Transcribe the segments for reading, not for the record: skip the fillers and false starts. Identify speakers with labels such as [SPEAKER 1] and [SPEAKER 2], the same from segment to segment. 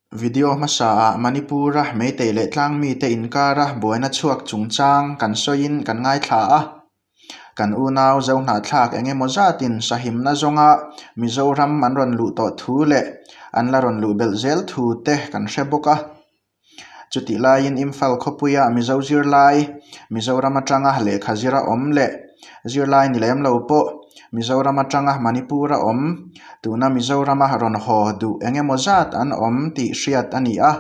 [SPEAKER 1] Video hmasaah Manipur-a Meitei leh tlangmite inkara buaina chhuak chungchang kan sawiin kan ngaithla a. Kan unau Zohnahthlak eng emaw zatin sahimna zawnga Mizoram an rawn luh tawh thu leh an la rawn luh belh zel thu te kan hre bawk a. Chutih laiin Imphal khawpuia Mizo zirlai, Mizoram atanga lehkha zira awm leh zirlai ni lem lo pawh Mizoram atanga Manipur-a awm, tuna Mizorama rawn haw duh eng emaw zat an awm tih hriat a ni a.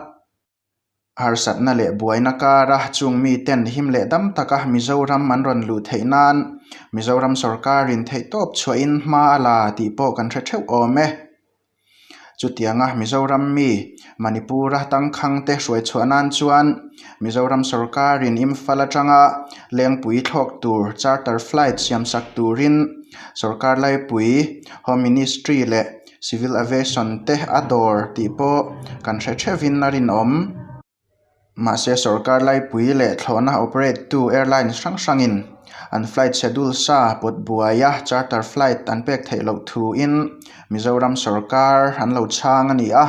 [SPEAKER 1] Harsatna leh buaina kara chung miten him leh dam taka Mizoram an rawn luh theih nan Mizoram sorkarin theihtawp chhuahin hma a la tih pawh kan hre theuh awm e. Chutianga Mizoram mi Manipur-a tangkhangte hruai chhuah nan chuan Mizoram sorkarin Imphal atanga Lengpui thlawk tur charter flight siamsak turin sorkar laipui Home Ministry leh Civil Aviation te a dawr tih pawh kan hre theuhin a rinawm. Mahse sorkar laipui leh thlawhna operate tu airlines hrang hrangin an flight schedule sa pawt buaia charter flight an pek theih loh thuin Mizoram sorkar an lo chhang a ni a.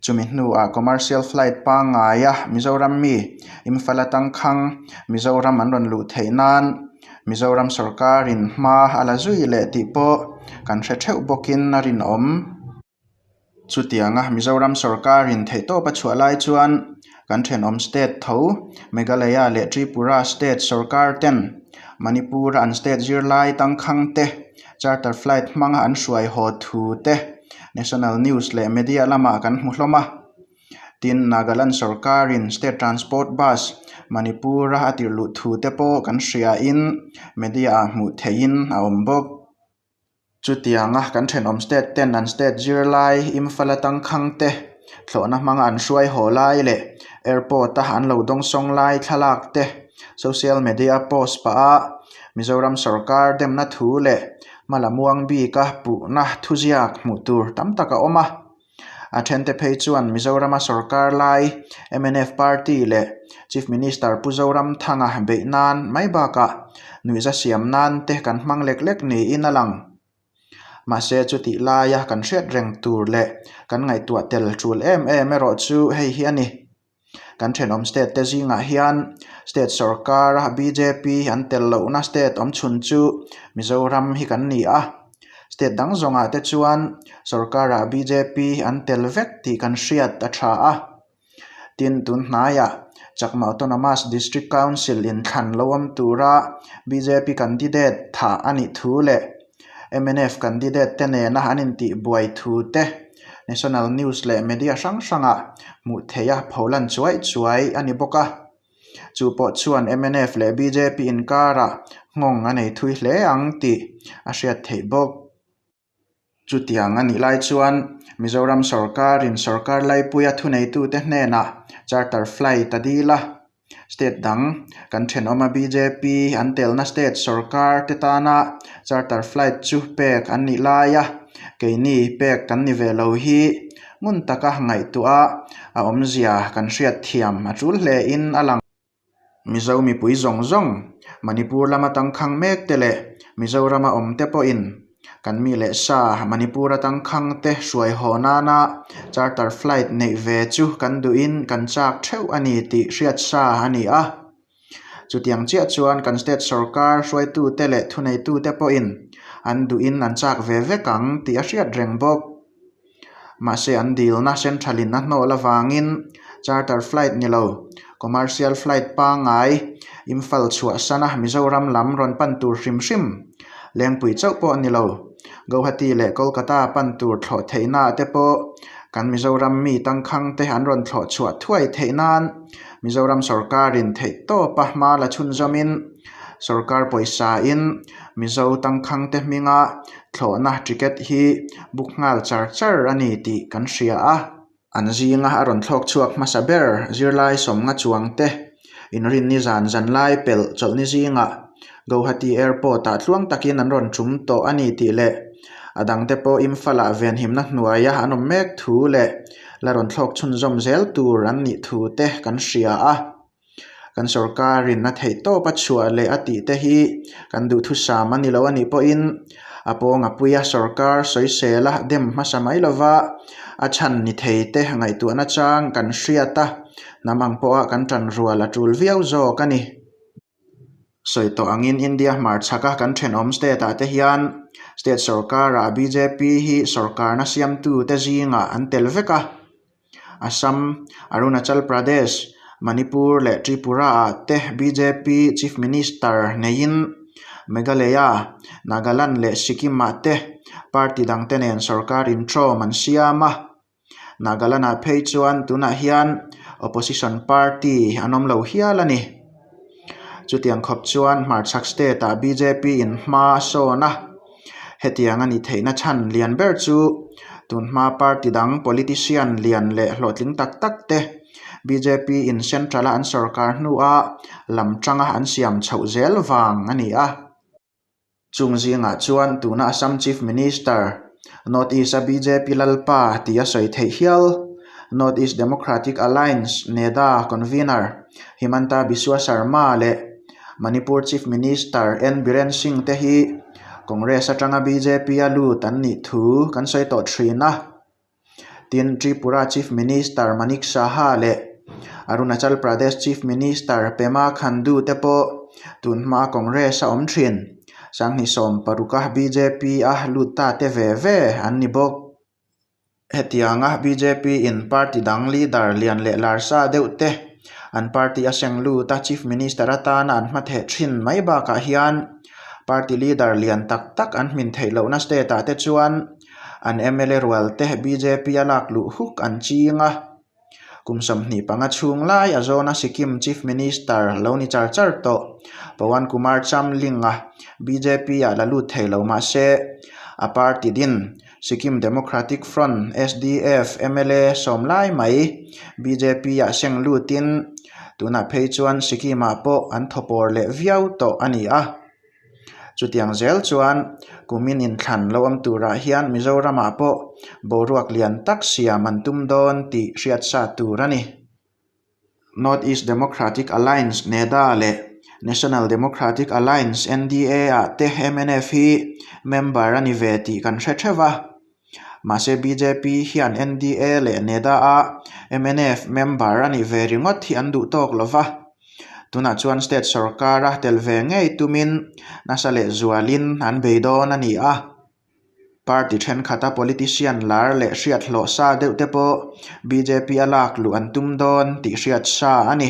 [SPEAKER 1] Chumi hnuah commercial flight pangngaia Mizoram mi Imphal atangkhang Mizoram an rawn luh theih nan Mizoram sorkarin hma a la zui leh tih pawh kan hre theuh bawkin a rinawm. Chutianga Mizoram sorkarin theihtawp a chhuah lai chuan kan thenawm state tho Meghalaya leh Tripura state sorkar ten Manipur-a an state zirlai tangkhang te charter flight hmanga an hruai haw thu te national news leh media lamah kan hmu hlawm a. Tin, Nagaland sorkarin state transport bus Manipur-a a tirh luh thu te pawh kan hriain media-ah hmuh theihin a awm bawk. Chutianga kan thenawm state ten an state zirlai Imphal atangkhang te thlawhna hmanga an hruai haw lai leh airport a an lo dawngsawng lai thlalak te social media post pah a Mizoram sorkar demna thu leh hmala muang bika puhna thuziak hmuh tur tam tak a awm a. A thente phei chuan Mizorama sorkar lai mnf party leh Chief Minister Pu Zoramthanga beih nan mai bakah nuihza siam nan te kan hmang lek lek niin a lang. Mahse chutih laia kan hriat reng tur leh kan ngaihtuah tel tul em em erawh chu hei hi a ni. Kan thenawm state te zingah hian state sorkara bjp an tel lohna state awm chhun chu Mizoram hi kan ni a, state dang zawngah te chuan sorkarah bjp an tel vek tih kan hriat a tha a. Tin, tun hnaiah Chakma Autonomous District Council inthlan lo awm tura bjp candidate thah a nih thu leh mnf candidate te nena an intihbuai thu te National news leh media hrang hrangah hmuh theih a pholan chuai chuai a ni bawk a. Chu pawh chuan mnf leh bjp inkarah nghawng a nei thui hle ang tih a hriat theih bawk. Chutiang a nih lai chuan Mizoram sorkarin sorkar laipuia thuneitute hnenah charter flight a dil a. State dang kan thenawma bjp an telna state sorkar te tana charter flight chu pek an nih lai a, keini pek kan ni ve lo hi ngun taka ngaihtuah a awmzia kan hriat thiam a tul hle in a lang. Mizo mipui zawng zawng Manipur lama tangkhang mek te leh Mizorama awm te pawhin Kan mi leh sa Manipur atangkhang te hruai haw nana charter flight neih ve chu kan duhin kan chak theuh a ni tih hriat sa a ni a. Chutiang chiah chuan kan state sorkar hruaitute leh thuneitute pawhin an duhin an chak ve vek ang tih a hriat reng bawk. Mahse an dilna central in a hnawh avangin charter flight ni lo commercial flight pangngai Imphal chhuahsana Mizoram lam rawn pan tur hrim hrim Lengpui chauh pawh ni lo Guwahati leh Kolkata pan tur thlawh theihna ah te pawh kan Mizoram mi tangkhang te an rawn thlawh chhuah thuai theih nan Mizoram sorkarin theihtawpa hma la chhunzawmin sorkar pawisa in Mizo tangkhang te hminga thlawhna ticket hi book nghal char char a ni tih kan hria a. An zinga a rawn thlawk chhuak hmasa ber zirlai sawmnga chuang te inrinni zan zan lai pelh chawlhni zingah Guwahati Airport ah tluang takin an rawn tum tawh a ni tih leh a dangte pawh Imphal-ah venhimna hnuaia an awm mek thu leh la rawn thlawk chhunzawm zel tur an nih thu te kan hria a. Kan sorkarin a theih tawp a chhuah leh a tih te hi kan duhthusam a ni lo a nih pawhin. A pawnga puia sorkar sawisela dem hmasa mai lova a chhan ni thei te ngaihtuahna chang kan hriat a, hnam ang pawha kan tan rual a tul viau zawk a ni. Sawi tawh angin India hmarchhaka kan thenawm state ah te hian state sorkarah bjp hi sorkarna siamtute zingah an tel vek a. Assam, Arunachal Pradesh, Manipur leh Tripura ah te bjp Chief Minister neiin Meghalaya, Nagaland leh Sikkim ah te party dangte nen sorkar intrawm an siam a. Nagaland-ah phei chuan tunah hian opposition party an awm lo hial a ni. Chutiang khawp chuan hmarchhak state-ah bjp in hma a sawn a, hetiang a nih theihna chhan lian ber chu tunhma party dang politician lian leh hlawhtling tak tak te bjp in central-a an sorkar hnua lam tanga an siam chhoh zel vang a ni a. Chung zingah chuan tuna Assam Chief Minister, North East-a bjp lalpa tih a sawi theih hial. North East Democratic Alliance, NEDA, Convener Himanta Biswa Sarma leh Manipur Chief Minister N Biren Singh te hi Congress atanga bjp-a lut an nih thu kan sawi tawh thin a. Tin, Tripura Chief Minister Manik Saha leh Arunachal Pradesh Chief Minister Pema Khandu te pawh tunhma Congress a awm thin. 2016 a bjp a lut ta te ve ve an ni bawk. Hetianga bjp in party dang leader lian leh larsa deuh te an party a seng lut a Chief Minister atana an hmatheh thin mai bakah hian party leader lian tak tak an hmin theih lohna state ah te chuan An mla rual te bjp a lak luh huk an ching a, kum 25 chhung lai a zawna Sikkim Chief Minister lo ni char char tawh Pawan Kumar Chamling a bjp ah la lut thei lo mah se a party din Sikkim Democratic Front, SDF, mla sawm lai mai bjp ah seng lutin tunah phei chuan Sikkim ah pawh an thawpawr leh viau tawh a ni a. Chutiang zel chuan kumin inthlan lo awm turah hian Mizoramah pawh boruak lian tak siam an tum dawn tih hriat sa tur a ni. North East Democratic Alliance, NEDA, leh National Democratic Alliance, NDA, ah te mnf hi member a ni ve tih kan hre theuh a. Mahse bjp hian NDA leh NEDA a mnf member a nih ve ringawt hi an duh tawk lo va. Tunah chuan state sorkara tel ve ngei tumin nasa leh zualin an bei dawn a ni a. Party thenkhat a politician lar leh hriat hlawh sa deuh te pawh bjp a lak luh an tum dawn tih hriat sa a ni.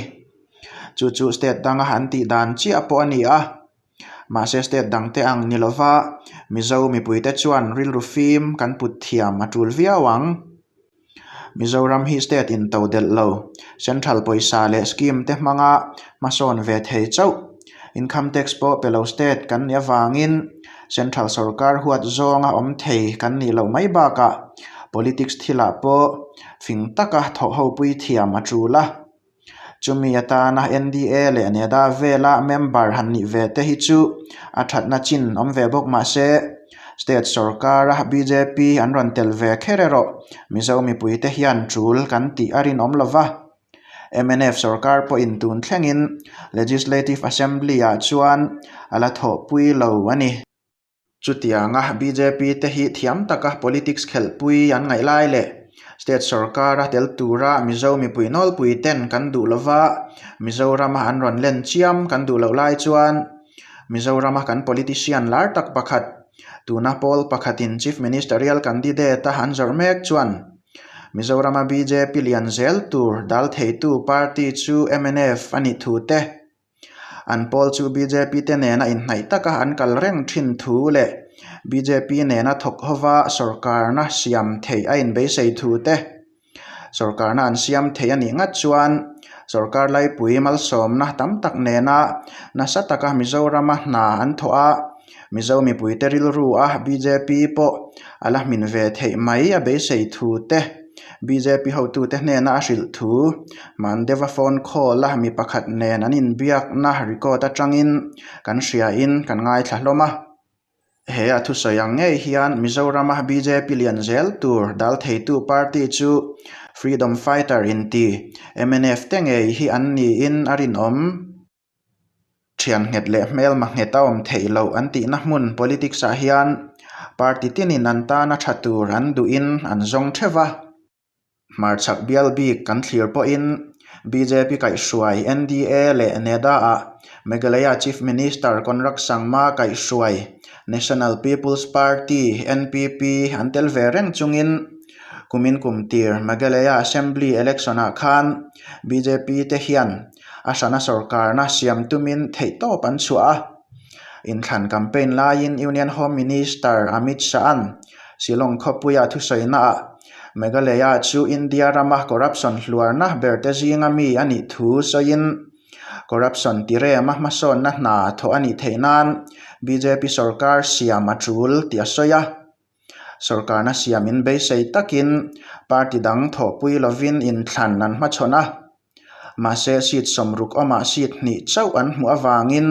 [SPEAKER 1] Chu chu state danga an tih dan chiah pawh a ni a. Mahse state dangte ang ni lova Mizo mipuite chuan rilru fim kan put thiam a tul viau ang. Mizoram hi state in to delh lo, central pawisa leh scheme te hmanga hmasawn ve thei chauh. Income tax pawh pe lo state kan nih avangin central sorkar huat zawnga awm thei kan nih loh mai bakah politics thilah pawh fing taka thawhhopui thiam a tul a. Chumi atana NDA leh NEDA vela member han nih ve te hi chu a thatna chin awm ve bawk mah se, state sorkara bjp an rawn tel ve kher erawh Mizo mipuite hian tul kan tih a rinawm lo va. Mnf sorkar pawhin tun thlengin Legislative Assembly-ah chuan a la thawhpui lo a ni. Chutianga bjp te hi thiam taka politics khelhpui an ngaih lai leh state sorkara tel tura Mizo mipui nawlpui ten kan duh lova Mizorama an rawn len chiam kan duh loh lai chuan Mizorama kan politician lar tak pakhat tuna pawl pakhatin Chief Ministerial candidate a an zawrh mek chuan Mizorama bjp lian zel tur dal theitu party chu mnf a nih thu te An pawl chu bjp te nena inhnaih taka an kal reng thin thu leh bjp nena thawk hova sorkarna siam theih a inbeisei thu te, sorkarna an siam thei a nih ngat chuan sorkar laipui malsawmna tam tak nena nasa taka Mizorama hna an thawh a, Mizo mipuite rilru a bjp pawh a la hmin ve theih mai a beisei thu te. Bjp hotute hnena a hrilh thu Mandeva phone call a mi pakhat nen an inbiakna record atangin kan hriain kan ngaithla hlawm a. He a thusawi ang ngei hian Mizorama bjp lian zel tur dal theitu party chu Freedom Fighter inti mnf te ngei hi an niin a rinawm. Thian nghet leh hmelma nghet a awm theih loh an tihna hmun politics ah hian. Party tinin an tana tha tur an duhin an zawng theuh va. Hmarchhak bial bik kan thlir pawhin bjp kaihhruai NDA leh NEDA-ah Meghalaya Chief Minister Conrad Sangma kaihhruai National People's Party, NPP, an tel ve reng chungin kumin kumtir Meghalaya Assembly Election-ah khan bjp te hian a hrana sorkarna siam tumin theihtawp an chhuah a. Inthlan campaign laiin Union Home Minister Amit Shah-a'n Shillong khawpuia thusawiinaah Meghalaya chu India rama corruption hluarna berte zinga mi a nih thu sawiin corruption tirema hmasawnna hna thawh a nih theih nan bjp sorkar siam a tul tih a sawi a. Sorkarna siam inbeisei takin party dang thawhpui lovin inthlan an hmachhawn a. Mahse, seat sawmruk awmah seat hnih chauh an hmuh avangin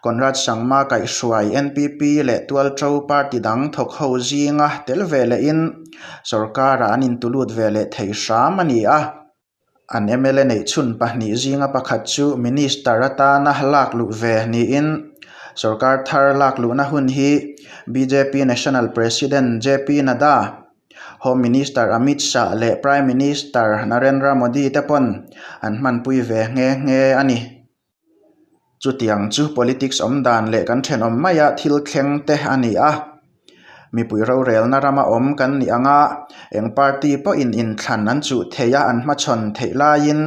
[SPEAKER 1] Conrad Sangma kaihhruai NPP leh Tualṭo party dang thawk ho zinga tel ve lehin sorkarah an intulut ve leh thei hram a ni a. An mla neihchhun pahnih zinga pakhat chu minister atana lak luh ve niin sorkar thar lak luhna hun hi bjp National President JP Nadda, Home Minister Amit Shah leh Prime Minister Narendra Modi te pawn an hmanpui ve nghe nghe a ni. Chutiang chu politics awm dan leh kan thenawm maia thil thleng te a ni a. Mipui rorelna rama awm kan nih anga eng party pawhin inthlan an chuh theih a an hmachhawn theih laiin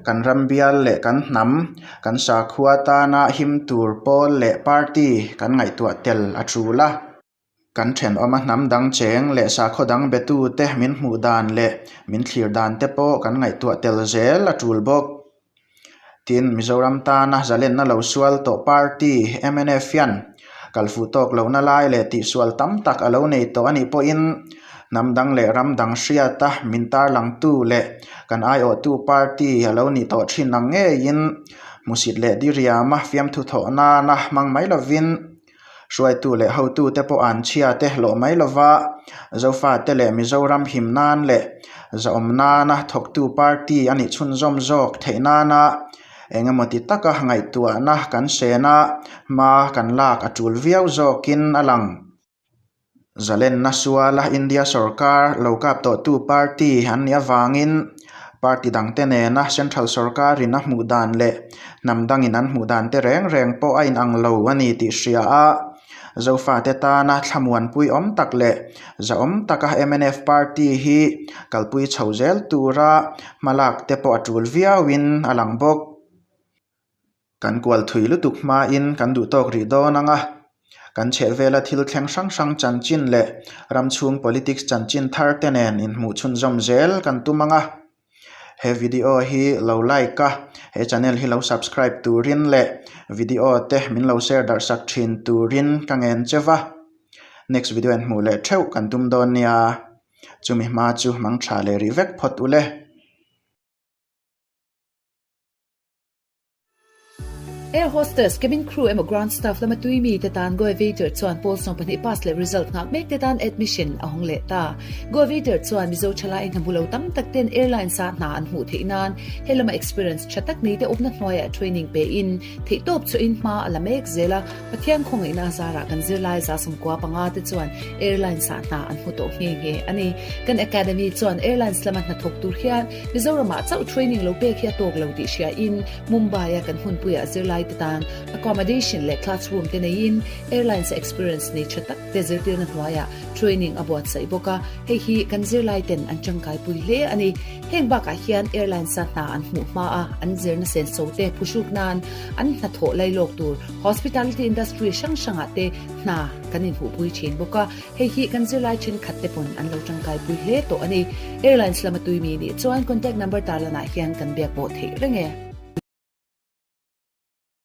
[SPEAKER 1] kan ram bial leh kan hnam, kan sakhua tana him tur pawl leh party kan ngaihtuah tel a tul a. Kan thenawma hnam dang cheng leh sakhaw dang betute min hmuh dan leh min thlir dan te pawh kan ngaihtuah tel zel a tul bawk. Tin, Mizoram tana zalenna lo sual tawh party mnf hian kalfuh tawk lohna lai leh tihsual tam tak a lo nei tawh a nih pawhin hnam dang leh ram dang hriata min tarlangtu leh kan aiawhtu party a lo nih tawh thin ang ngeiin hmusit leh diriama fiamthu thawh nana hmang mai lovin Hruaitu leh hotute pawh an chhia te hlawh mai lova, Zofate leh Mizoram him nan leh zahawm nana thawktu party a nih chhunzawm zawk theih nana eng emaw ti taka ngaihtuahna kan sen a, hma kan lak a tul viau zawkin a lang. Zalenna suala India sorkar lo kap tawhtu party an nih avangin party dangte nena central sorkarin a hmuh dan leh hnam dangin an hmuh dan te reng reng pawh a inang lo a ni tih hria a, Zofate tana thlamuanpui awm tak leh zahawm taka mnf party hi kalpui chho zel tura hmalak te pawh a tul viauin a lang bawk. Kan kual thui lutuk hmain kan duh tawk rih dawn ang a, kan chhehvela thil thleng hrang hrang chanchin leh ram chhung politics chanchin thar te nen inhmuh chhunzawm zel kan tum ang a. He video hi lo like a, he channel hi lo subscribe turin leh video te min lo share darh sak thin turin ka ngen che va. Next video in hmuh leh theuh kan tum dawn nia. Chumi hma chu hmang tha leh rih vek phawt ule.
[SPEAKER 2] Air hostess, cabin crew emaw ground staff lama tui mi te tan Goevator chuan pawl 12 pass leh result nghak mek te tan admission a hawng leh ta. Goevator chuan Mizo thalai hna hmu lo tam tak ten airlines ah hna an hmuh theih nan he lama experience tha tak nei te awmna hnuaiah training pe in theihtawp chhuahin hma a la mek zel a, Pathian khawngaihna a zarah kan zirlai za sawmkua panga te chuan airlines ah hna an hmu tawh nghe nghe a ni. Kan academy chuan airlines lama hnathawk tur hian Mizoramah chauh training lo pek hi a tawk lo tih hria in Mumbai a kan hmunpuiah zirlai te tan accommodation leh classroom te neiin airlines a experience nei tha tak te zirtirna hnuaiah training a buatsaih bawk a, hei hi kan zirlai ten an tangkai pui hle a ni. Heng bakah hian airlines a hna an hmuh hma a, an zirna senso te phuhruk nan an hnathawh lailawk tur hospitality industry hrang hrangah te hna kan inhmuhpui thin bawk a, hei hi kan zirlai thenkhat te pawn an lo tangkai pui hle tawh a ni. Airlines lama tui mi nih chuan contact number tarlanah hian kan biak pawh theih reng e.